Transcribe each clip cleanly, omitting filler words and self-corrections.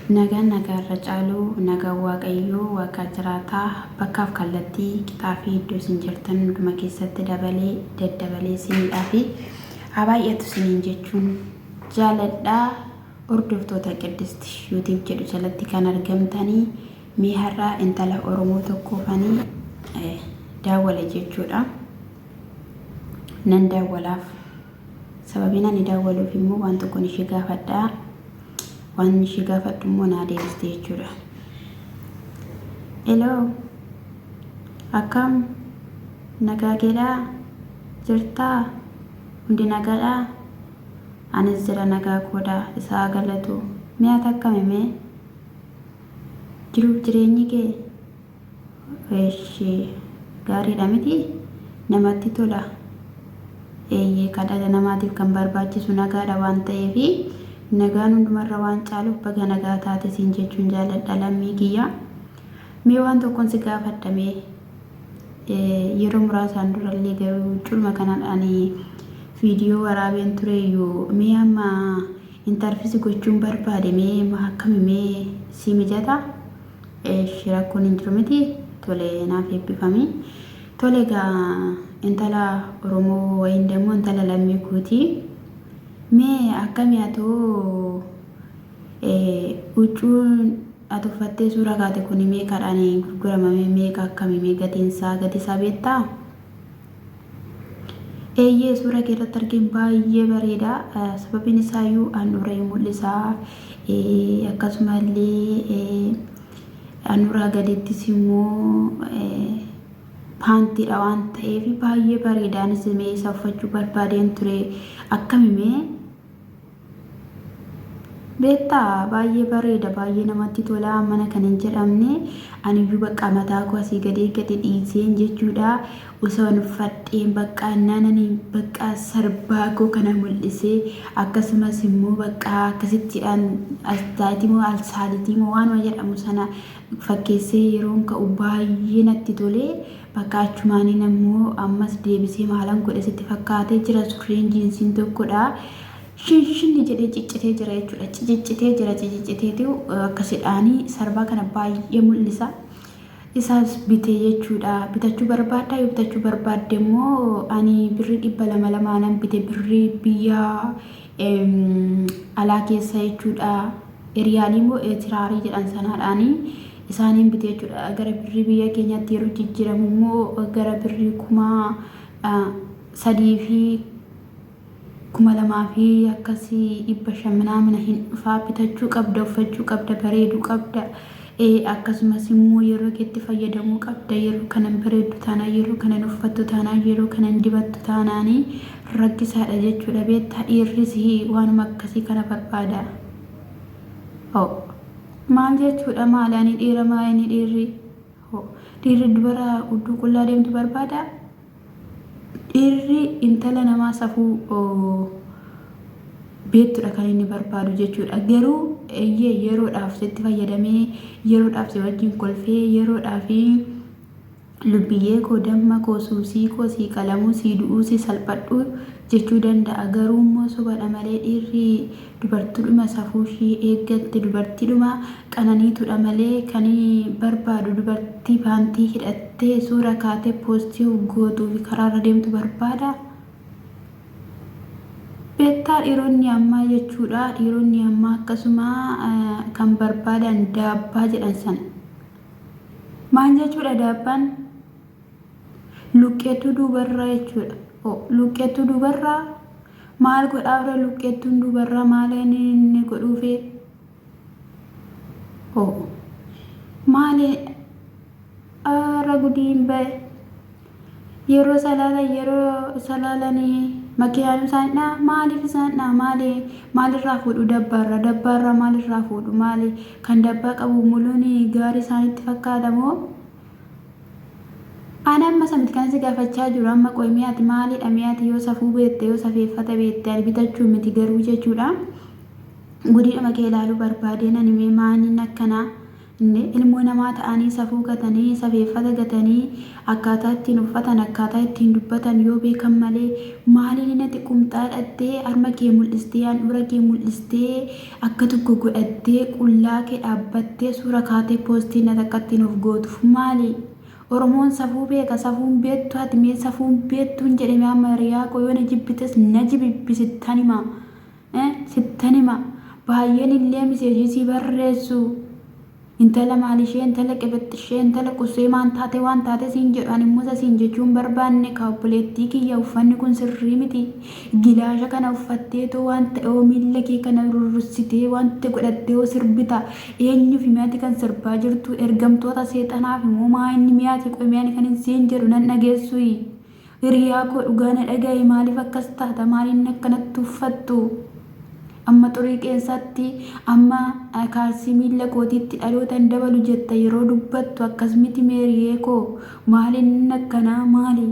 Nagaan nagaarra caalu nagaan Waaqayyoo Waaqa jiraataa bakkaaf kallattii qixaa fi iddoo isin jirtan hunduma keessatti dabalee daddabalee isiniidhaa fi haa baay'atu isiniin jechuun jaaladha. Hordoftoota Qiddist YouTube jedhu jalatti kan argamtanii mee har'a intala Oromoo tokkoofanii daawwala jechuudha. Nan daawwalaaf. Sababiin ani daawwaluuf immoo waan tokkoon ishee gaafadha. Waan ishee gaafadhu immoo naa deebiste jechuudha. Hello, akkam nagaa keedhaa jirtaa hundi nagaadhaa anis jira nagaa koodha isaa galatu mee ati akkami mee jiruuf jireenyi kee Eshi gaariidha miti namatti tola eeyyee ka dhala namaatiif kan barbaachisu nagaadha waan ta'eef nagaan hundumarra waan caaluuf baga nagaa taate siin jechuun jaaladha lammii kiyya mee waan tokkoon si gaafadha mee yeroo muraasaan durallee garuu culma kanaan ani viidiyoo waraabeen tureyyuu mee amma intarfisi gochuun barbaade mee akkami mee si mijata Eshi rakkoon hin jiru miti tole naaf eebbifami. Tole egaa intala Oromoo wayiin dammoo intala lammii kooti. Mee akkami atoo huccuun ati uffattee suura kaate kun meeqadhaan gurguramame meeqa akkami mee gatiin isaa gatii isaa beektaa? Eeyyee suura kee irratti argeen baay'ee bareeda. Sababiin isaayyuu handhuura hin mul'isa. Akkasuma illee handhuuraa gadittis immoo paantiidha waan ta'eef baay'ee bareeda. Anis mee isa uffachuu barbaadeen ture. Akkami mee? Beektaa baay'ee bareeda baay'ee namatti tola mana kan hin jedhamne aniyyuu bakka mataa koo asii gadee gadi dhiiseen jechuudha osoon uffadheen bakka naanani bakka sarbaa koo kana mul'isee akkasumas immoo bakka akkasittiidhaan astaayitii moo alsaalitii moo waanuma jedhamu sana fakkeessee yeroon ka'u baay'ee natti tolee bakka achumaaniin ammoo ammas deebisee maalan godhe sitti fakkaatee jira surreen jiinsiin tokkodha. Shinshinni jedhee ciccitee jira jechuudha. Ciciccitee jira cicicciteetu akkasidhaanii sarbaa kana baay'ee mul'isa. Isaas bitee jechuudha. Bitachuu barbaaddaa yoo bitachuu barbaadde immoo ani birrii 200 lamaanan bite birrii biyya alaa keessa jechuudha. Riyaalii immoo tiraarii jedhan sanaadhaanii isaaniin bite jechuudha. Gara birrii biyya keenyaatti yeroo jijjiiramu immoo gara birrii 3000 fi 2000 fi akkasii 500 minaamina hin dhufaa bitachuu qabda uffachuu qabda bareeduu qabda akkasumas immoo yeroo keetti fayyadamuu qabda yeroo kanan bareeddu taanaan yeroo kanan uffattu taanaan yeroo kanan dibattu taanaanii rakkisaadha jechuudha beektaa dhiirris waanuma akkasii kana barbaada. Oh. Maal jechuudha maali ani dhiira maa inni dhiirri dhiirri dubara hudduu qullaa deemtu barbaada? Dhiirri intala namaa safuu beektudha kan inni barbaadu jechuudha. Garuu eeyyee yeroodhaaf sitti fayyadamee yeroodhaaf si wajjin kolfee yeroodhaaf lubbiyyee koo damma koo suusii koo sii qalamuu sii du'uu si salphadhu jechuu danda'a. Garuu immoo sobadha malee dhiirri dubartiidhuma safuu ishii eeggatte dubartiidhuma qananiituudha malee kan barbaadu dubartii paantii hidhattee suura kaatee poostii gootuu fi karaarra deemtu barbaada. Beektaa dhiironni ammaa jechuudha dhiironni ammaa akkasuma kan barbaadan daabbaa jedhan sana. Maal jechuudha daabbaan? Luqqeettuu duubarraa jechuudha. Luqqeettuu duubarraa maal godhaafre luqqeettuun duubarraa maal inni godhuufee? Hoo maali aara gudiin ba'e yeroo salaalan yeroo salaalanii makiinaan isaan dhaa maaliif isaan dhaa maali maalirraa fuudhu dabbaarraa dabbaarraa maalirraa fuudhu maali kan dabbaa qabu muluun gaarii isaanitti fakkaata moo Ani amma isa miti kan si gaafachaa jiru amma qoy mee ati maalidha mee ati yoo safuu beekte yoo safeeffata beekte ani bitachuu miti garuu jechuudha. Gudiidhuma kee ilaaluu barbaadeen ani mee maaliin akkanaa. Inni ilmoo namaa ta'anii safuu gatanii, safeeffata gatanii, akkaataa ittiin uffatan, akkaataa ittiin dubbatan yoo beekan malee maaliin ati qumxaa hidhattee harma kee mul'istee, handhuura kee mul'istee, akka tokko godhattee qullaa kee dhaabbattee suura kaatee poostiin ati akka ittiin of gootuuf maali? Oromoon safuu beeka, safuun beektu ati mee safuun beektuun jedhe mee amma hiriyaa koo yoo na jibbites na jibibbi sittan hima. Sittan hima. Baay'een illee miseejii sii barreessu. Intala maalishee, intala qibixxishee, intala qusee maan taate waan taate siin jedhu ani immoo isa siin jechuu hin barbaanne kaa obboleettii kiyya uffanni kun sirrii miti. Gilaasha kana uffatteetoo waan ta'e hoo miilla kee kana rurrussitee wanta godhattee hoo sirbita. Eenyuuf mi'ati kan sirbaa jirtu ergamtoota seexanaaf immoo maa inni mi'ati qoy mi'ani kan hin siin jedhu nan dhageessuyi. Hiriyaa koo dhugaa na dhaga'i maaliif akkas taata maaliin akkanatti uffattu amma xurii qeensaatti amma kaalsii miilla kootiitti dhaloota hin dabalu jetta yeroo dubbattu akkas miti meeriyee koo maaliin akkanaa maali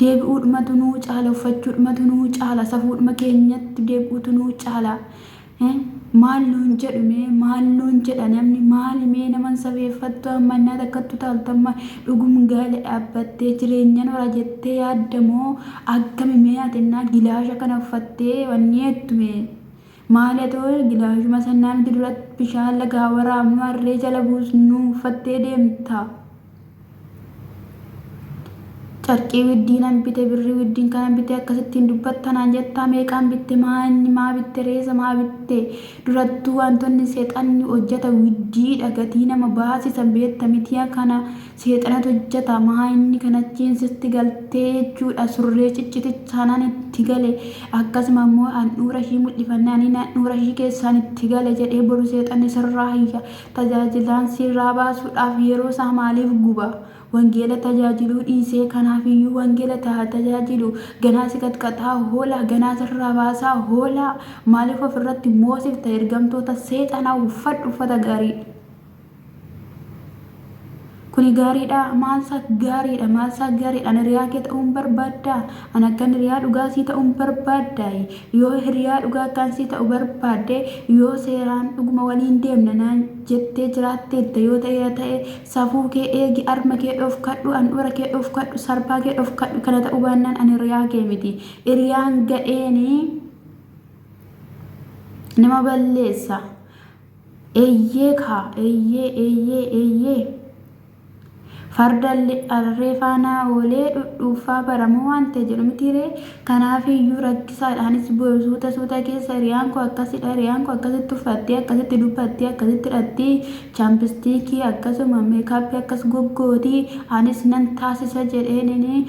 deebi'uudhumatu nuu caala uffachuudhumatu nuu caala safuudhuma keenyatti deebi'uutu nuu caala Maal nuun jedhu mee maal nuun jedha namni maali mee naman safeeffattu ammannaa takkattu taaltamma dhugum gaa'ela dhaabbattee jireenyan hora jettee yaadda moo akkami mee atinnaa gilaasha kana uffattee wanni jettu mee maali atoo gilaashuma sannaa miti duratti bishaan lagaa waraabnu harree jala buusnu uffattee deemta. Carqii widdii nan bite birrii widdiin kanan bite akkasittiin dubbatta naan jettaa meeqaan bitte maa inni maa bitte reesa maa bitte durattuu wantoonni seexanni hojjeta widdiidha gatii nama baasisan beetta mitiya kana seexanatu hojjeta maa inni kanachiin sitti galtee jechuudha surree ciccitichaanaan itti gale akkasuma immoo handhuura ishii mul'ifannaan handhuura ishii keessaan itti gale jedhee boru seexanni sirraa hayya Tajaajilaan sirraa baasuudhaaf yeroo isaa maaliif guba? Wangeela tajaajiluu dhiisee kanaaf iyyuu wangeela ta'a tajaajilu ganaa si qaxqaxaa hoolaa ganaa sirraa baasaa hoolaa maaliif ofirratti moosifta ergamtoota seexanaa uffadhu uffata gaarii. Kuni gaariidha maalsaa gaariidha maalsaa gaariidha ani hiriyaa kee ta'uun barbaaddaa ani akkan hiriyaa dhugaa sii ta'uun barbaaddaa yoo hiriyaa dhugaa akkaan sii ta'u barbaadde yoo seeraan dhuguma waliin deemna naan jettee jiraatteetta yoo ta'eera ta'e safuu kee eegi arma kee dhofkadhu handhuura kee dhofkadhu sarbaa kee dhofkadhu kana ta'uu baannaan ani hiriyaa kee miti hiriyaan gadheeni nama balleessa. Eeyyee kaa eeyyee eeyyee eeyyee. Farda harree faana oolee dhudhuuffaa baramoo waan ta'e jedhu miti ree. Kanaaf iyyuu rakkisaadhaanis bu'e suuta suuta keessa hiriyaan koo akkasidha hiriyaan koo akkasitti uffattee akkasitti dubbattee akkasitti hidhatti chaampistiikii akkasuma meekaappii akkas goggootii anis nan taasisa jedheenini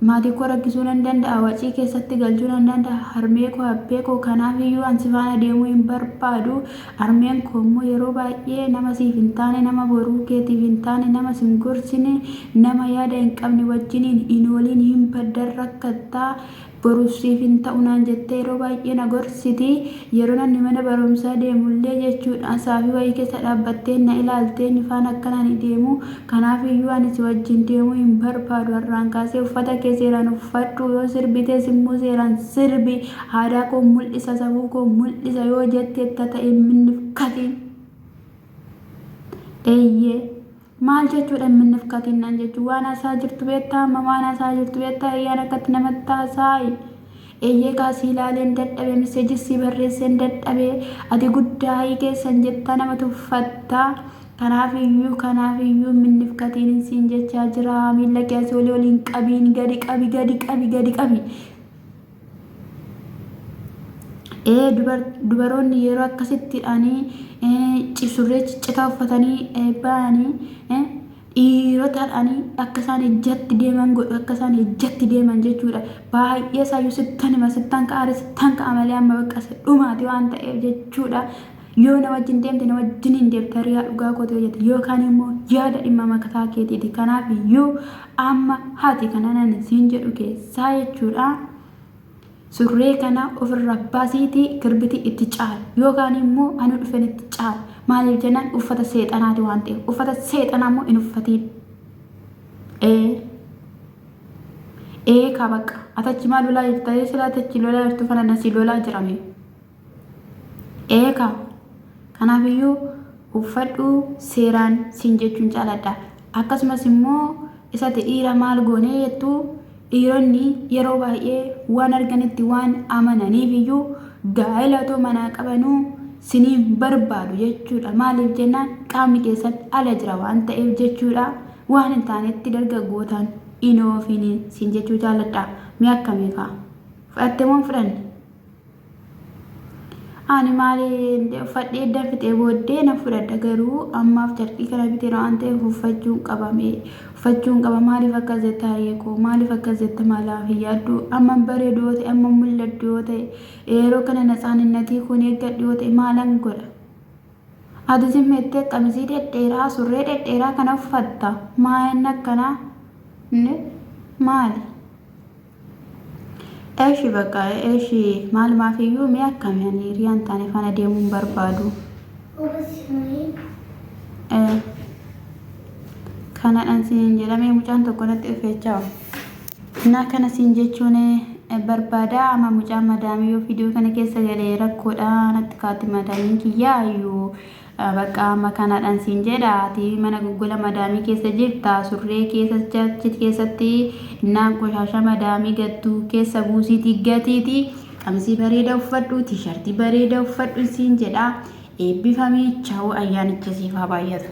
Maatii koo rakkisuu nan danda'a, wacii keessatti galchuu nan danda'a, harmee koo, abbee koo, kanaaf iyyuu an si faana deemuu hin barbaadu. Harmeen koo immoo yeroo baay'ee nama siif hin taane, nama boruu keetiif hin taane, nama sin gorsine, nama yaada hin qabne wajjiniin hin ooliin, hin baddan, rakkattaa, boruuf siif hin ta'u naan jettee yeroo baay'ee na gorsiti. Yeroon ani mana barumsaa deemu illee jechuudha saafii wayii keessa dhaabbattee na ilaaltee inni faana akkan ani deemu kanaaf iyyuu ani si wajjin deemuu hin barbaadu har'aan kaasee uffata kee seeraan uffadhu yoo sirbites immoo seeraan sirbi aadaa koo mul'isa safuu koo mul'isa yoo jetteetta ta'e minnifkatiin. Eeyyee. Maal jechuudha hin minnifkatiin naan jechuun waan haasaa jirtu beektaa amma waan haasaa jirtu beektaa hiriyaan akkatti namatti haasaayi. Eeyyee kaa sii ilaaleen dadhabe miseejis sii barreesseen dadhabe ati guddaayii keessan jettaa nama tuffattaa. Kanaaf iyyuu kanaaf iyyuu minnifkatiin siin jechaa jira miilla kee asii olii oliin qabiin gadi qabi gadi qabi gadi qabi. Ee dubaroonni yeroo akkasitti hidhanii surree ciccitaa uffatanii ba'anii dhiirotaadhaanii akka isaan ejjatti deeman godhu akka isaan ejjatti deeman jechuudha. Baay'ee isaayyuu sittan hima sittan ka'aare sittan ka'a malee amma bakka dhumaati waan ta'eef jechuudha. Yoo na wajjin deemte na wajjin hin deemte hiriyaa dhugaa kooti hojjete yookaan immoo yaada dhimma mataa keetiiti. Kanaaf iyyuu amma haati kana nan siin jedhu keessaa jechuudha. Surree kana ofirraa baasiitii kirbitii itti caali yookaan immoo ani dhufen itti caali. Maaliif jennaan uffata seexanaati waan ta'eef uffata seexanaa immoo hin uffatiin. Ee ee kaa bakka atachi maa lolaa jirta ee silaa atachi lolaa jirtu fana nasii lolaa jirame. Ee kaa. Kanaaf iyyuu Uffadhu seeraan siin jechuun jaaladha. Akkasumas immoo isati dhiira maal goonee jettu dhiironni yeroo baay'ee waan arganitti waan amananiif iyyuu gaa'ela otoo manaa qabanuu siniin barbaadu jechuudha. Maaliif jennaan qaamni keessan ala jira waan ta'eef jechuudha. Waan hin taanetti dargaggootaan hin oofini siin jechuu jaaladha. Mee akkamii kaa? Fudhatte moo hin fudhanne? Ani maali uffadhee eddan fixee booddee nan fudhadha garuu ammaaf carqii kana biteera waan ta'eef uffachuun qaba mee uffachuun qaba maaliif akkas jetta hayyee koo maaliif akkas jetta maalaaf hin yaaddu amma bareedu yoo ta'e amma mul'adhu yoo ta'e yeroo kana natsaaninatii kun eeggadhu yoo ta'e maalan godha ati simmeettee qamisii dhedheeraa surree dhedheeraa kana uffatta maa inni akkanaa maali. Eshi bakka eshi maalumaaf iyyuu mee akkami ani hiriyaan taane faana deemuu hin barbaadu. Kanadhaan siin jedhamee mucaan tokko natti dhufeechaa. Na kana siin jechuun barbaada amma mucaan madaamii yoo viidiyoo kana keessa galee rakkoodha natti kaati madaamiin kiyyaa iyyuu Bakka amma kanadhan siin jedha ati mana goggola madaamii keessa jirta surree keessa achi keessatti naan qoshaasha madaamii gattu keessa buusiitii gatiiti qamisii bareeda uffadhu tiishartii bareeda uffadhu siin jedha eebbifamii chawu ayyaanicha siif haa baay'atu.